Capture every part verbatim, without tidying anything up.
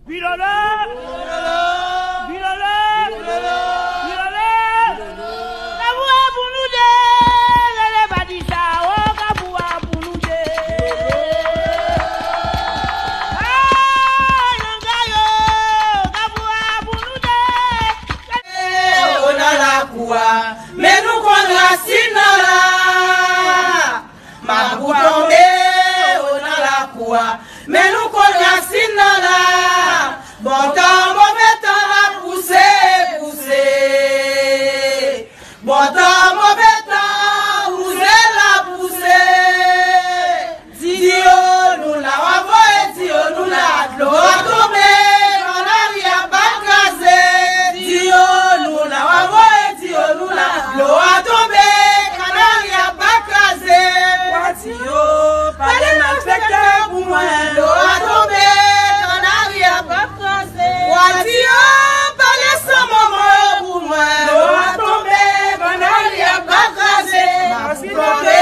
Bilolo! Bilolo! Bilolo! Kafou a pou nou de! Lele pa di sa, o, kafou a pou nou de! Ah, nanga yo, kafou a pou nou de! Yo nan lakou a, men nou konn rasin nan la. Mapou tonbe, yo nan lakou a, men nou konn rasin nan la. Bon tan, move tan, la pouse, pouse. Bon tan, move tan, wouze, la pouse. Di yo nou la, w a voye di yo nou la. Dlo a tonbe, kanari a pa kraze. Di yo nou la, w a voye di yo nou la. Dlo a tonbe, kanari a pa kraze. Wa di yo, pale malfektè pou mwen. Dlo a tonbe, kanari a pa kraze. Wa di yo, pale san manman yo pou mwen. Dlo a tonbe, kanari a pa kraze. Mapou tonbe,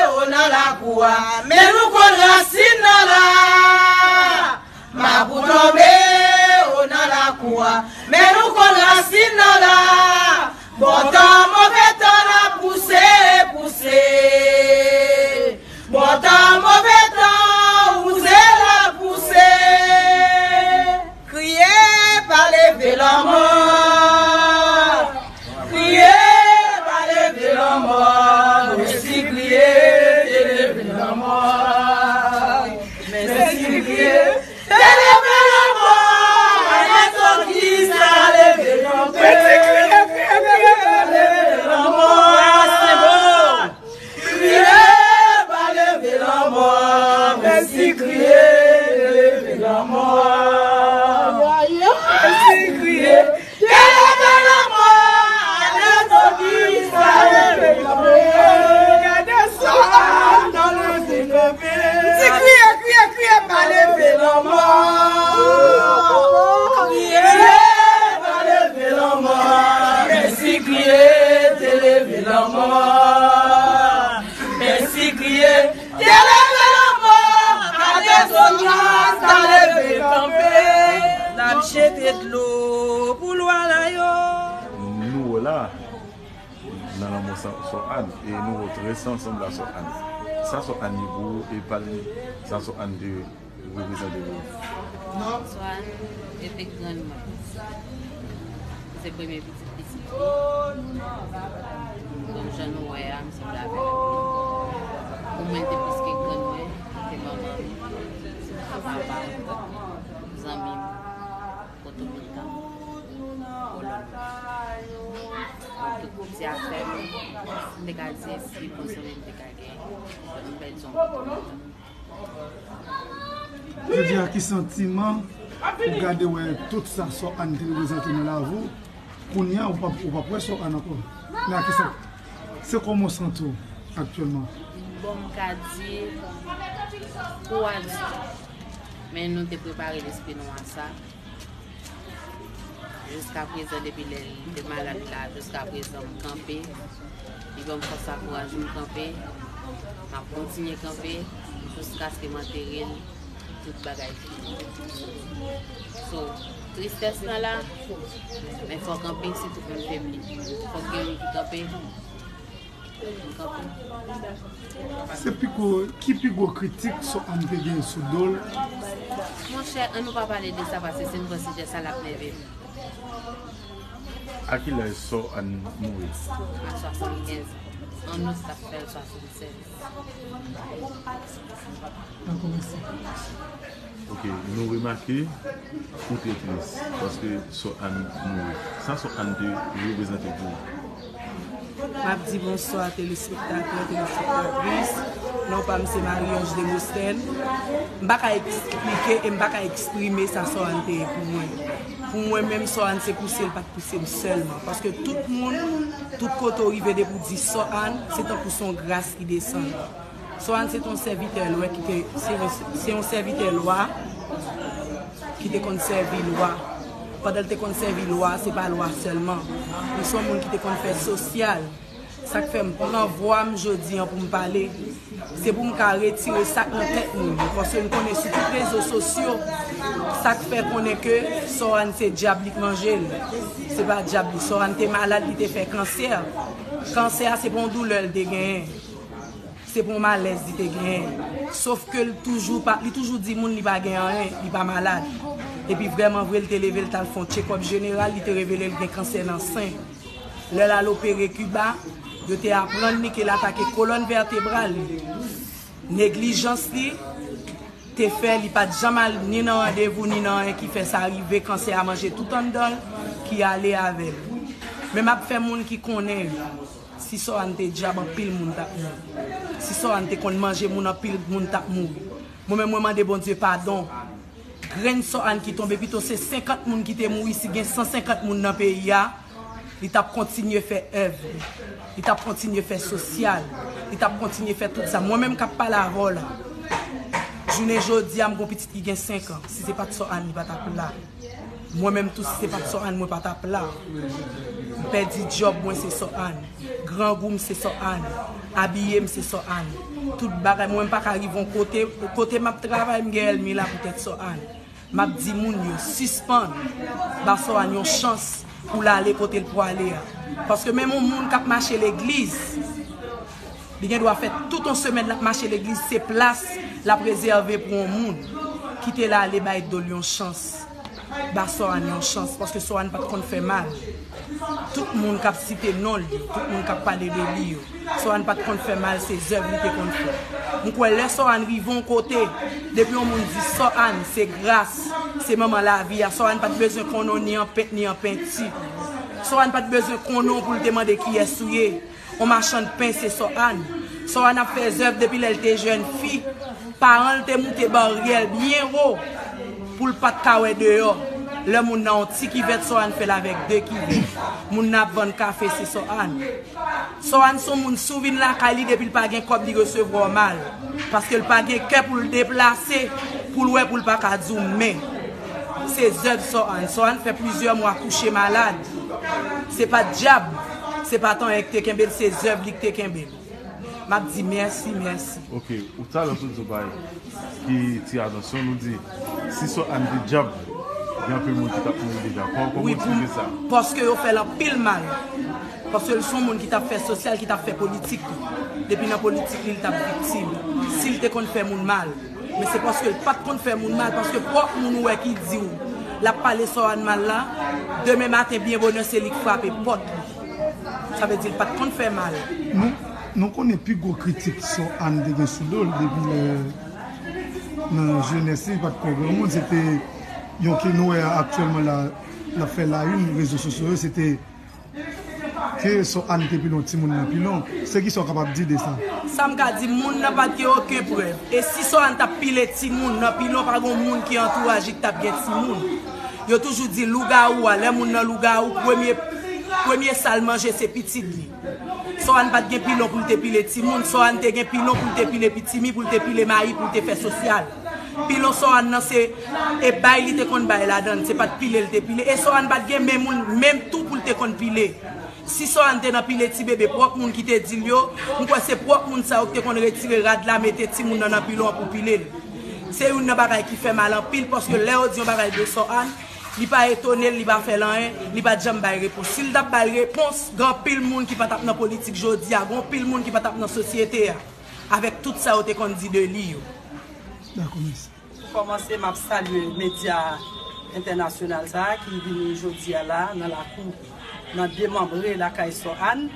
yo nan lakou a, men nou konn rasin nan la. Mapou tonbe, yo nan lakou a, men nou konn rasin nan la. Bon tan, move tan, la pouse, pouse. Bon tan, move tan, wouze, la pouse. Kriye pa leve lanmò. Kriye pa leve lanmò. Men si kriye te leve lanmò. Men si kriye te leve lanmò. Gade sou ki sa leve kanpe. Men si kriye, kriye, kriye, kriye, leve lanmò. Kriye pa leve lanmò, men si kriye te leve lanmò. Men si kriye te leve lanmò, gade sou ki sa leve kanpe. Gade sou Ann nan leve kanpe. Di kriye, kriye, kriye pa leve lanmò. Kriye pa leve lanmò. Men si kriye te leve lanmò. Men si kriye te leve lanmò. Gade sou Ann nan leve kanpe. N ap jete dlo pou lwa la yo. Nou la. Nan lanmò Sò Ann, e nou wè w trè sanble a Sò Ann. Sa Sò Ann ye pou ou, e pale n sa Sò Ann te reprezante pou ou. Sò Ann, e te grann mwen. Se premye pitit pitit li. Donk, jan nou wè a, m sanble avè l. Pou mwen, l te plis ke grann mwen, li te manman m, li te papa m, zanmi m. Potomitan, Kolòn. Donk, tout ti afè m, m te ka di, e si bon zanmi m te ka gen, m pèdi yon Potomitan. Jodi a, ki santiman ou gade wè tout sa Sò Ann te reprezante nan lavi w, kounye a ou p ap, ou p ap wè Sò Ann ankò? Men a ki sa, se kòman w santi w aktyèlman? Bon, m ka di, kou a di, men nou te prepare lespri nou a sa. Jiskaprezan, depi lè li te malad la, jiskaprezan, m kanpe. Li ban m fòs ak kouraj pou m kanpe. M ap kontinye kanpe jiskaske m antere l, tout bagay fini. So, tristès lan la, men fòk anpil, sitou pou m febli. Fòk gen moun ki kanpe. Se pi gwo, ki pi gwo kritik Sò Ann te gen sou do l? Monchè, ann nou pa pale de sa, paske si n pran sijè sa, l ap nève m. A ki laj Sò Ann mouri? A swasannkenz. An out, t ap fè l swasannsèz. Dakò, mèsi. Ok, nou remake ou te tris paske Sò Ann mouri. Sa Sò Ann te reprezante pou ou? M ap di bonswa, telespektatè, telespektatris. Non pa m se Marie-Ange Demosthène. M pa ka eksplike e m pa ka eksprime sa Sò Ann te ye pou mwen. Pou mwen menm, Sò Ann se pouse l pa t pouse m sèlman. Paske tout moun, tout kote w rive, depi w di Sò Ann, se tankou se yon gras ki desann. Sò Ann se t yon sèvitè lwa ki te, se yon, se yon sèvitè lwa ki te konn sèvi lwa. Pandan l te konn sèvi lwa, se pa lwa sèlman. Li se yon moun ki te konn fè sosyal. Sa k fè m pran vwa m jodi an pou m pale, se pou m ka retire sa k nan tèt moun yo. Paske m konnen sou tout rezo sosyo, Sa k fè konnen ke Sohane se dyab li k manje l. Se pa dyab li. Sohane te malad, li te fè kansè. Kansè a se pa yon doulè l te genyen. Se pa yon malèz li te genyen. Sof ke l toujou pa, li toujou di moun li pa gen anyen, li pa malad. Epi vrèman vre, l te leve, l t al fè yon tchekòp jeneral, li te revele l gen kansè nan sen. Lè l al opere Kiba, yo te aprann li ke l atake kolòn vètebral li. Neglijans li te fè li pa t janm al ni nan randevou, ni nan anyen ki fè sa rive, kansè a manje tout anndan l, ki ale avè l. Men m ap fè moun ki konnen yo. Si Sohane te dyab, anpil moun t ap mouri. Si Sohane te konn manje moun, anpil moun t ap mouri. Mwen menm, mwen mande Bondye padon. Grenn Sohane ki tonbe, pito se senkant moun ki te mouri, si gen san senkant moun nan peyi a, li t ap kontinye fè èv li. Li t ap kontinye fè sosyal. Li t ap kontinye fè tout sa. Mwen menm k ap pale avè w la, jounen jodi a, m gon pitit ki gen senk an. Si se pa t Sohane, li pa t ap la. Mwen menm tou, si se pa t Sohane, mwen pa t ap la. M pèdi djòb mwen, se Sohane. Grangou m, se Sohane. Abiye m, se Sohane. Tout bagay, mwen m pa ka rive yon kote, kote m ap travay, m gen èlmi la poutèt Sohane. M ap di moun yo, sispann ba Sohane yon chans pou l ale kote l pwale a. Paske menm yon moun k ap mache legliz, li gen dwa fè tout yon semèn l ap mache legliz, se plas l ap rezève pou yon moun. Kite l ale, bay do l yon chans. Ba Sohane yon chans, paske Sohane pa t konn fè mal. Tout moun k ap site non l yo, tout moun k ap pale de li yo, Sohane pa t konn fè mal, se zèv li te konn fè. M kwè lè Sohane rive yon kote, depi yon moun di Sohane, se gras, se manman lavi a, Sohane pa t bezwen konn on ni an pent ni an penti. Sohane pa t bezwen konn on pou l te mande kiyès ou ye. On machann pen se Sohane. Sohane ap fè zèv depi lè l te jèn fi. Paran l te moute baryè l byen wo pou l pa t ka wè deyò. Lè moun nan on ti kivèt, Sohane fè l avèk de kivèt. Moun nan ap vann kafe, se Sohane. Sohane se on moun, si w vin lakay li, depi l pa gen kòb, li resevwa w mal. Paske l pa gen kè pou l deplase, pou l wè, pou l pa ka di w men. Se zèv Sohane. Sohane fè plizyè mwa kouche malad. Se pa dyab, se pa t anyen ki te kenbe l, se zèv li ki te kenbe l. M ap di mèsi, mèsi. Ok, ou talè sot di yon bagay ki tire atansyon nou, di, si Sohane te dyab, gen anpil moun ki t ap mouri deja. Kòman, kòman ou eksplike sa? Paske yo fè l anpil mal. Paske l se yon moun ki t ap fè sosyal, ki t ap fè politik tou. Depi nan politik li, li t ap viktim. Si l te konn fè moun mal. Men se paske l pa t konn fè moun mal, paske pwòp moun ou wè ki di w l ap pale Sohane mal la, demen maten byen bonè se li k frape pòt li. Sa vle di l pa t konn fè mal. Nou, nou konnen pi gwo kritik Sohane te gen sou do l depi lè nan jenès li, li pa t kwè granmoun, se te yon ke nou wè aktyèlman la, l ap fè la une rezo sosyo yo, se te ke Sohane te pile yon timoun nan pilon. Se kisa w kapab di de sa? Sa m ka di, moun nan pa t gen okenn prèv. E si Sohane t ap pile timoun nan pilon, pa gen moun ki antouraj li ki t ap gen timoun. Yo toujou di lougawou a, lè moun nan lougawou, premye, premye sa l manje se pitit li. Sohane pa t gen pilon pou l te pile timoun, Sohane te gen pilon pou l te pile pitimi, pou l te pile mayi, pou l te fè sosyal. Pilon Sohane nan se, e bay li te konn bay ladan l, se pa t pile l te pile. E Sohane pa t gen men moun, menm tou pou l te konn pile. Si Sohane te nan pile ti bebe, pwòp moun ki te di l yo, m kwè se pwòp moun sa yo ki te konn retire rad la, mete timoun nan nan pilon an pou pile l. Se youn nan bagay ki fè mal anpil, paske lè yo di yon bagay de Sohane, li pa etone l, li pa fè l anyen, li pa t janm bay repons. Si l t ap bay repons, gen anpil moun ki pa t ap nan politik jodi a, gen anpil moun ki pa t ap nan sosyete a, avèk tout sa yo te konn di de li yo. Dakò, mèsi. Pou kòmanse, m ap salye medya entènasyonal sa a ki vini jodi a la nan lakou, nan demanbre lakay Sohane,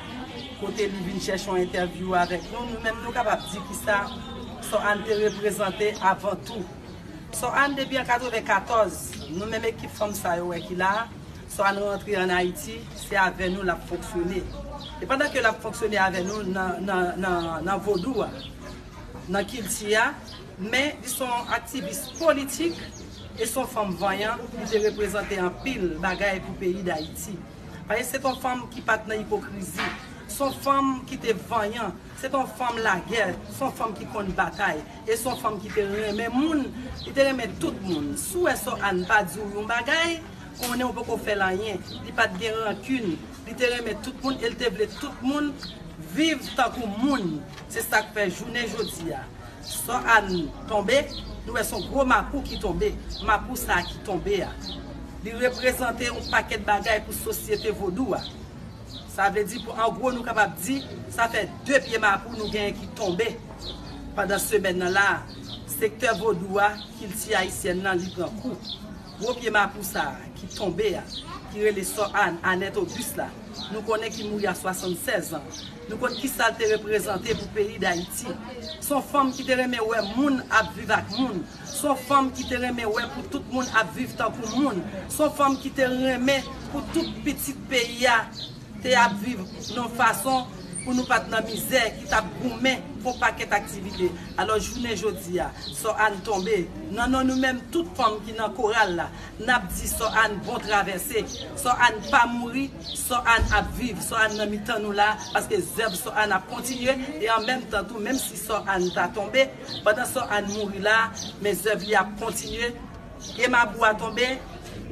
kote li vin chèche yon entèvyou avèk nou. Nou menm, nou kapab di kisa Sohane te reprezante avan tou. Sohane, depi an katrevenkatòz, nou menm ekip fanm sa yo wè ki la, Sohane rantre ann Ayiti, se avè nou l ap fonksyone. E pandan ke l ap fonksyone avè nou nan, nan, nan, nan vodou a, nan kilti a, men li se yon aktivis politik e se yon fanm vanyan, li te reprezante anpil bagay pou peyi Dayiti. Paske se te yon fanm ki pa t nan ipokrizi, se yon fanm ki te vanyan, se te yon fanm lagè, se yon fanm ki konn batay, e se yon fanm ki te renmen moun, li te renmen tout moun. Si w wè Sohane pa di w yon bagay, konnen w poko fè l anyen. Li pa t gen rankin, li te renmen tout moun e l te vle tout moun viv tankou moun. Se sa k fè jounen jodi a, Sohane tonbe, Nou wè se yon gwo mapou ki tonbe. Mapou sa a ki tonbe a, li reprezante yon pakèt bagay pou sosyete vodou a. Sa vle di, pou, an gwo, nou kapab di, sa fè de pye mapou nou genyen ki tonbe pandan semèn nan la. Sektè vodou a, kilti ayisyèn nan, li pran kou. Gwo pye mapou sa a ki tonbe a, ki rele Sò Ann, Annette Auguste la, nou konnen ki mouri a swasannsèz an. Nou konn ki sa l te reprezante pou peyi Dayiti. Se yon fanm ki te renmen wè moun ap viv ak moun. Se yon fanm ki te renmen wè pou tout moun ap viv tankou moun. Se yon fanm ki te renmen pou tout pitit peyi a te ap viv nan fason pou nou pa t nan mizè, ki t ap goumen pou pakèt aktivite. Alò, jounen jodi a, Sò Ann tonbe. Nan non nou menm, tout fanm ki nan koral la, n ap di Sò Ann bon travèse. Sò Ann pa mouri, Sò Ann ap viv. Sò Ann nan mitan nou la, paske zèv Sò Ann ap kontinye. E an menm tan tou, menm si Sò Ann ta tonbe, pandan Sò Ann mouri la, men zèv li ap kontinye. Pye mapou a tonbe,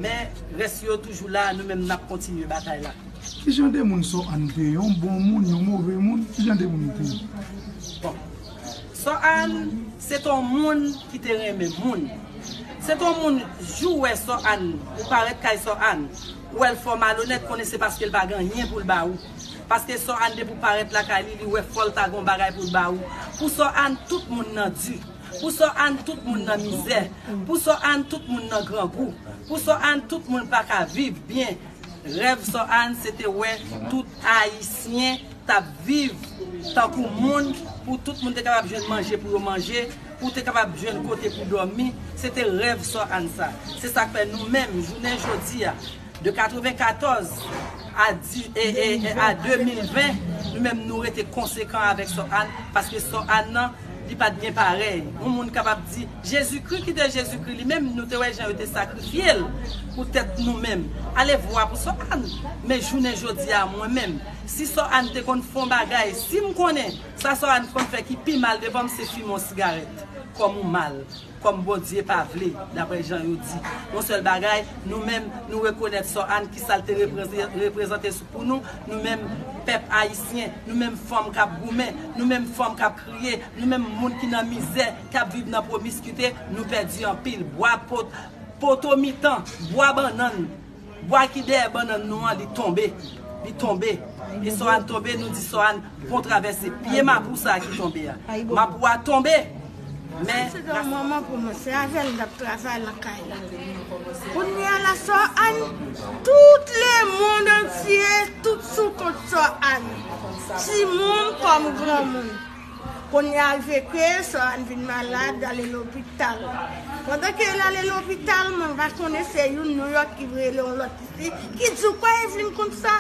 men rès yo toujou la, nou menm n ap kontinye batay la. Ki jan de moun Sò Ann te ye? Yon bon moun, yon move moun? Ki jan de moun li te ye? Bon. Sò Ann, se te yon moun ki te renmen moun. Se te yon moun, jou w wè Sò Ann, ou parèt kay Sò Ann, ou wè l fò malonèt, konnen se paske l pa gen anyen pou l ba ou. Paske Sò Ann, depi w parèt lakay li, li wè fò l ta gen yon bagay pou l ba ou. Pou Sò Ann, tout moun nan di. Pou Sò Ann, tout moun nan mizè. Pou Sò Ann, tout moun nan grangou. Pou Sò Ann, tout moun pa ka viv byen. Rèv Sò Ann, se te wè tout Ayisyen t ap viv tankou moun, pou tout moun te kapab jwenn manje pou yo manje, pou te kapab jwenn kote pou dòmi. Se te rèv Sò Ann sa. Se sa k fè nou menm, jounen jodi a, de katrevenkatòz a di, e, e, e, a de mil ven, nou menm nou rete konsekan avèk Sò Ann, paske Sò Ann nan, li pa t gen parèy. Yon moun kapab di, Jezikri ki te Jezikri li menm, nou te wè jan yo te sakrifye l pou tèt nou menm. Ale vwa pou Sò Ann. Men jounen jodi a, mwen menm, si Sò Ann te konn fè yon bagay, si m konnen sa Sò Ann konn fè ki pi mal devan m, se fimen yon sigarèt kòm yon mal. Kòm Bondye pa vle, daprè jan yo di. Yon sèl bagay, nou menm, nou rekonèt Sò Ann, ki sa l te repreze-, reprezante sou, pou nou, nou menm pèp ayisyen, nou menm fanm k ap goumen, nou menm fanm k ap kriye, nou menm moun ki nan mizè, k ap viv nan pwomiskite, nou pèdi anpil. Bwa pot-, poto mitan, bwa bannann, bwa ki dèyè bannann nou an, li tonbe. Li tonbe. E Sò Ann tonbe, nou di Sò Ann bon travèse. Pye mapou sa a ki tonbe a. Mapou a tonbe. Men, se yon manman pou mwen, se avè l m t ap travay nan kay la. Kounye a la, Sò Ann, tout lemonn antye, tout sou kont Sò Ann. Timoun kòm granmoun. Kounye a rive ke Sò Ann vin malad, ale lopital. Pandan ke l ale lopital, mwen pa konnen se youn Nouyòk ki rele yon lòt isit, ki di w kwa Evelyn konn sa?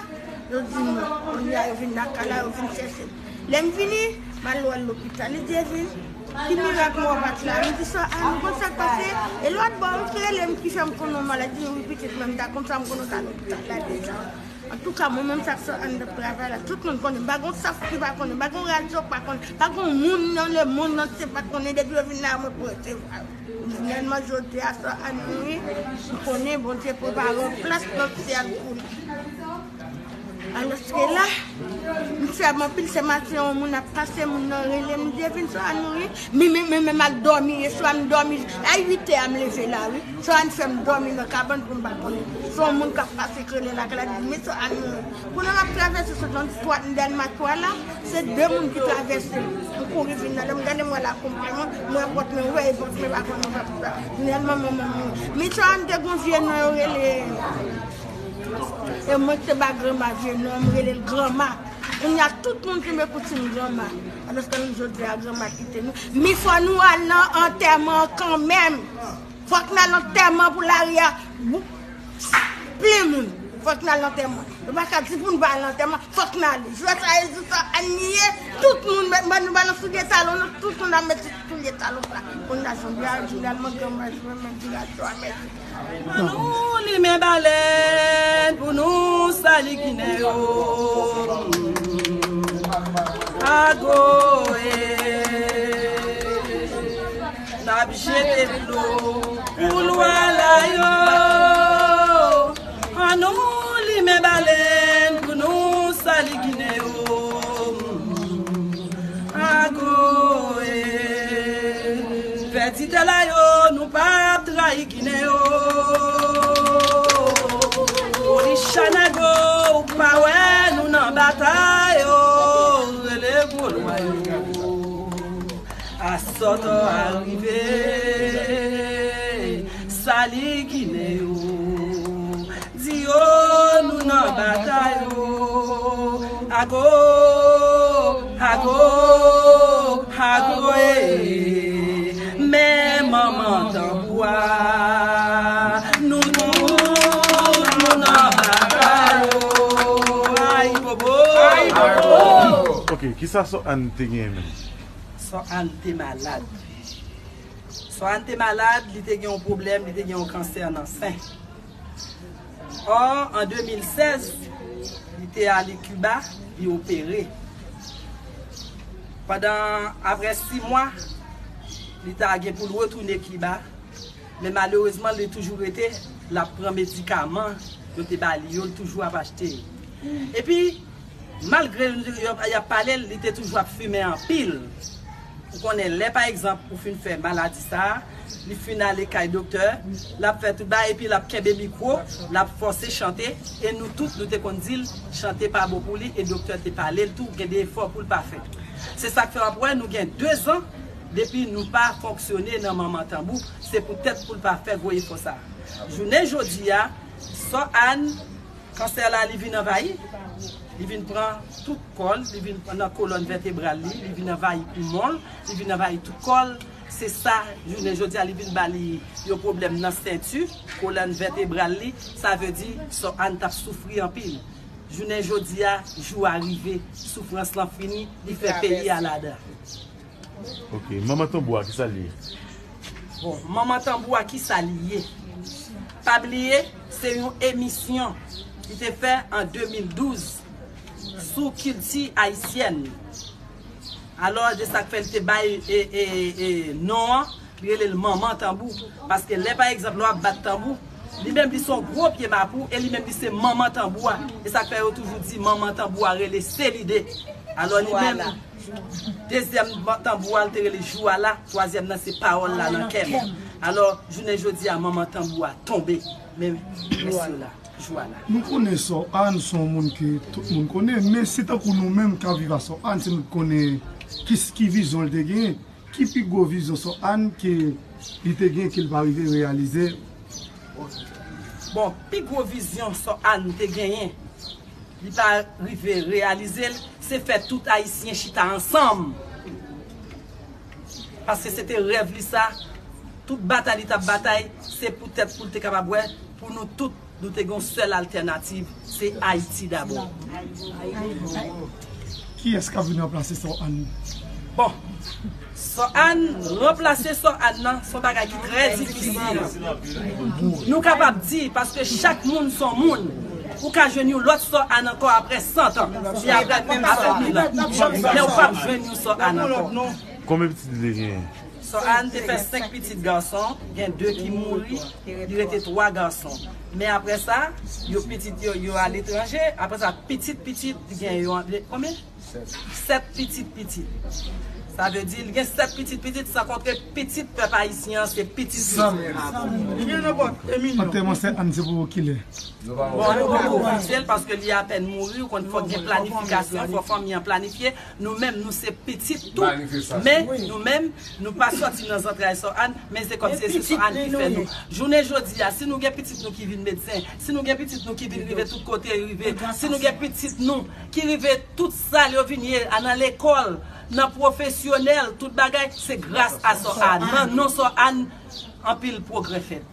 Yo di non. Kounye a yo vin lakay la, yo vin chèche m. Lè m vini, m al wè l lopital. Li di, Evelyn, ki mirak mò w pa t la? M di, Sò Ann, ou konn sa k pase? E lòt bò, ou te rele m ki fè m konnen w malad. Li di, wi, pitit mwen, m ta konn sa, m konnen w t al lopital la deja. Antouka, mwen menm, sa k Sò Ann t ap travay la, tout moun konnen. M pa gon saf ki pa konnen, m pa gon radyo ki pa konnen, pa gon moun nan lemonn antye pa konnen. Depi yo vin la, mwen pou resevwa yo. Finalman, jodi a, Sò Ann mouri, m konnen Bondye prepare yon plas nan syèl pou li. Alòske la, m fè m anpil, se maten, yon moun ap pase, moun nan rele m, di, Evelyn, Sò Ann mouri. Mi, mi, mi, mi, m al dòmi, yè swa m dòmi, a uit è a m leve la, wi. Sò Ann fè m dòmi nan kabann pou m pa konnen. Se yon moun k ap pase k rele lakay la, di, men Sò Ann mouri. Kounye a m ap travèse sot nan twat Dèlma twa la, se de moun ki travèse m. M kouri vin nan, lè m gade m wè lakou m pa mwen, m wè pòt mwen ouvè, e pòt mwen pa konn ouvè pou sa. Finalman, manman m mouri. Men Sò Ann te gon vye non yo rele, e mwen te ba granma vye non, m rele l granma. Kounye a tout moun kenbe koutim granma. Alòske nou jodi a granma kite nou. Men fò nou al nan antèman an kanmenm. Fòk n al antèman pou lari a bou-, plen moun. Fòk n al antèman. Nou pa ka di pou n pa al antèman. Fòk n ale. Jwèt sa e di sa, anniye. Tout moun, mwen, mwen, nou ba nou soulye talon nou. Tout moun ap met soulye talon sa. Kounye a, jodi a, finalman, granma jwenn mwen di radyo a mèsi. Ann nou limen balèn pou nou sali Ginen yo. Agoye, n ap jete dlo pou lwa la yo. Ann nou limen balèn pou nou sali Ginen yo. Agoye, fè ti tè la yo. Pòtò a rive, sali Ginen yo. Di yo nou nan batay yo. Ago, ago, ago, eh. Men manman tanbou a, nou tout, nou nan batay yo. Ay, bobo. Ay, bobo. Ok, kisa Sò Ann te genyen menm? Sò Ann te malad. Sò Ann te malad, li te gen yon pwoblèm, li te gen yon kansè nan sen. Or, an de mil sèz, li te ale Kiba, li opere. Pandan, apre sis mwa, li ta gen pou l retounen Kiba, men malerezman, li toujou rete, l ap pran medikaman yo te ba li yo, li toujou ap achte. Epi, malgre y ap pale l, li te toujou ap fimen anpil. Ou konnen, lè pa egzanp ou fin fè maladi sa a, li fin ale kay doktè, l ap fè tout bagay, epi l ap kenbe mikwo, l ap fòse chante, e nou tout, nou te konn di l, chante pa bon pou li, e doktè te pale l tou, gen de efò pou l pa fè. Se sa k fè w ap wè, nou gen dezan depi nou pa fonksyone nan Manman Tanbou, se poutèt pou l pa fè gwo efò sa a. Jounen jodi a, Sò Ann, kansè la, li vin anvayi. Li vin pran tout kò l, li vin pran nan kolòn vètebral li, li vin anvayi poumon l, li vin anvayi tout kò l. Se sa, jounen jodi a, li vin ba li yon pwoblèm nan senti, kolòn vètebral li. Sa vle di, Sò Ann t ap soufri anpil. Jounen jodi a, jou a rive, soufrans lan fini, li fè peyi a ladan. Ok, Manman Tanbou a, kisa l ye? Bon, Manman Tanbou a, kisa li ye? Pa bliye, se yon emisyon li te fè an de mil douz sou kilti ayisyèn. Alò, de sa k fè li te bay, e, e, e, non an, li rele l Manman Tanbou. Paske lè, pa egzanp, lè w ap bat tanbou, li menm li se yon gwo pye mapou, e li menm li se manman tanbou a. E sa k fè yo toujou di Manman Tanbou a rele Selide. Alò, li menm, dezyèm tanbou a, li te rele Jou a la, twazyèm nan se Pawòl la nan kè m. Alò, jounen jodi a, Manman Tanbou a tonbe. Men mesye la, Jou a la. Nou konnen Sò Ann se yon moun ke tout moun konnen, men se tankou nou menm k ap viv a Sò Ann, se nou k konnen ki, ki vizyon l te genyen, ki pi gwo vizyon Sò Ann ke li te genyen ke l pa rive reyalize. Bon, pi gwo vizyon Sò Ann te genyen, li pa rive reyalize l, se fè tout Ayisyen chita ansanm. Paske se te rèv li sa, tout batay li t ap batay, se poutèt pou l te kapab wè, pou nou tout, nou te gen yon sèl altènativ, se Ayiti dabò. Kiyès k ap vin ranplase Sò Ann? Bon, Sò Ann, ranplase Sò Ann nan, se yon bagay ki trè difisil. Nou kapab di, paske chak moun se yon moun. Ou ka jwenn yon lòt Sò Ann ankò apre san tan. Li apre, apre mil an. Men ou p ap jwenn yon Sò Ann ankò. Konbyen pitit li te genyen? Sò Ann te fè senk pitit gason, gen de ki mouri, li rete twa gason. Men apre sa, yo pitit yo, yo aletranje, apre sa, pitit pitit, li gen yo, konbyen? Sèt pitit pitit. Sa vle di, li gen sèt pitit pitit, san konte pitit pèp ayisyen an, se pitit pitit. Antèman Sò Ann se pou kilè? Bon, nou poko fikse l paske li apèn mouri, ou konn fòk gen planifikasyon, fòk fanmi an planifye. Nou menm, nou se pitit tou, men nou menm, nou pa sòti nan zantray Sò Ann, men se kòmsi se Sò Ann ki fè nou. Jounen jodi a, si nou gen pitit nou ki vin medsen, si nou gen pitit nou ki vin rive tout kote rive, si nou gen pitit nou ki rive tout sa yo vin ye, a nan lekòl, nan pwofesyonèl, tout bagay, se gras a Sò Ann. Nan non Sò Ann, anpil pwogrè fèt.